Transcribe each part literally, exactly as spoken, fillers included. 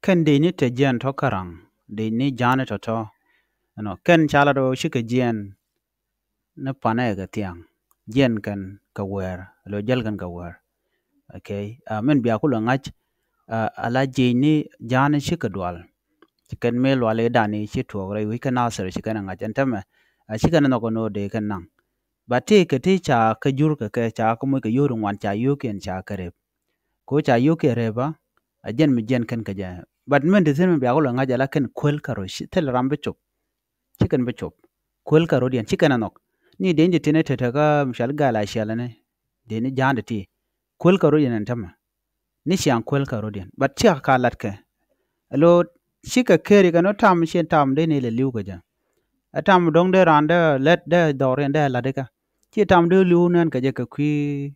Kɛn dec ni te jiɛn tɔ käraŋ, dec ni ja̱a̱n tɔ̱tɔ̱. Ɛnɔ kɛn ca lat ɣöö cikɛ jiɛn ni panɛ kɛ thiaŋ, jiɛn kɛn kɛ wäär lo jäl kɛn kɛ wäär. Okay. Min bia kulɛ ŋa̱c ala jiɛn ni ja̱a̱n cikɛ dual. Ci kɛn mëë lual i̱ dan i̱ ci tuɔɔk rɛy wi̱c kä Nathir ci kɛn ɛ ŋa̱c ɛn tämɛ. Ci kɛn ɛ nhɔk ɛn ɣöö dee kɛn naŋ. Ba ti kɛ ti ca kä jur kɛ kɛ ca kä moc kɛ yio̱o̱ri ŋuan ca yio̱o̱kiɛn ca kɛ rep. Ko ca yio̱o̱kiɛn rep a, a jiɛn mi jiɛn kɛn kɛ jɛ. But min ti thi̱n mi bia kulɛ ŋa̱c ala kɛn kuel kä rɔ thil ram bi cop. Ci kɛn bi cop. Kuel kä rɔ̱diɛn ci kɛn a nhɔk. Ni dee ni ti tin ɛ tetä kä mi cɔal gal a ciɛl ɛn dee ni ja̱a̱n ti ti. Kuel kä rɔ̱diɛn ɛn tämɛ. Ni ciaŋ kuel kä rɔ̱diɛn. But ci a ka lat kɛ. Alo, cikɛ keri kɛ nɔ tam ci tam dee ni lɛ li̱w kɛ jɛ. Ɛ tam dɔ̱ŋ dee raan dee lɛt dee dhɔriɛn dee lat ikä. Ci tam dee li̱w nɛn kɛ jɛ kɛ kui̱.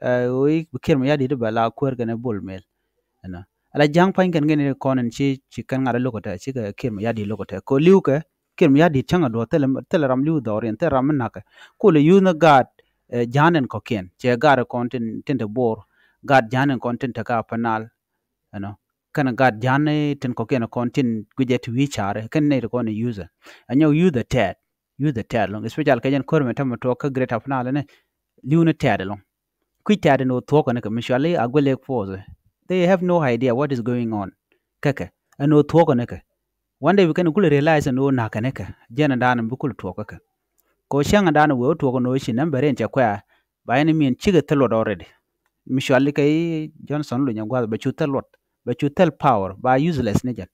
Ɛ ɣöö i̱ bi Kiir Mayardit bɛ la kuäär kɛnɛ Bol Mel. Ɛnɔ ala ja̱ŋ pa̱ny kɛn kɛn kɔn in ci ci kɛn ŋa̱t a lo̱k kɛ tɛ cikɛ Kiir Mayardit lo̱k kɛ tɛ kɛ li̱w kɛ. Kiir Mayardit cäŋ a duɔ̱th thilɛ ram li̱w dhɔriɛn thilɛ ram mi na̱kɛ. Kulɛ yuth ni gaat ja̱a̱n in kɔ̱kiɛn cɛ gaat kɔn tin tin te Bor. Gaat ja̱a̱n in kɔn tin te ka Upper Nile. Ɛnɔ kɛn gaat ja̱a̱n tin kɔ̱kiɛn kɔn tin guicɛ ti wi̱i̱ ca̱ri kɛn nɛy ti kɔn in yuthɛ. Ɛ nyɔk yuthɛ tɛɛt. Yuthɛ tɛɛt ɛlɔ̱ŋ, especially kɛ jɛn kuäär mi tämɛ tuɔɔk kä Greater Upper Nile ni. Li̱w ni tɛɛt ɛlɔ̱ŋ. Kui̱ tɛɛt ɛn ɣöö thuɔ̱k kɛn kɛ mi cɔal i̱ Agwelek force. They have no idea what is going on. Kä kɛ ɛn ɣöö thuɔ̱k kɛn kɛ. One day bi kɛn kulɛ realize ɛn ɣöö na̱k kɛn kɛ jiɛn ɛn da̱a̱n bi kulɛ tuɔɔk kä kɛ. Kɛ ɣöö cäŋ ɛn da̱a̱n wee wä tuɔɔk ɛn ɣöö ci nɛmɛ bɛ rɛn cɛ kuɛ̈ɛ̈. Ba ɛn min cikɛ thil luɔt already. Mi cɔal i̱ kɛ i̱ Johnson Olony Aguath bɛ cu thil luɔt bɛ cu thil power ba useless ni jɛn.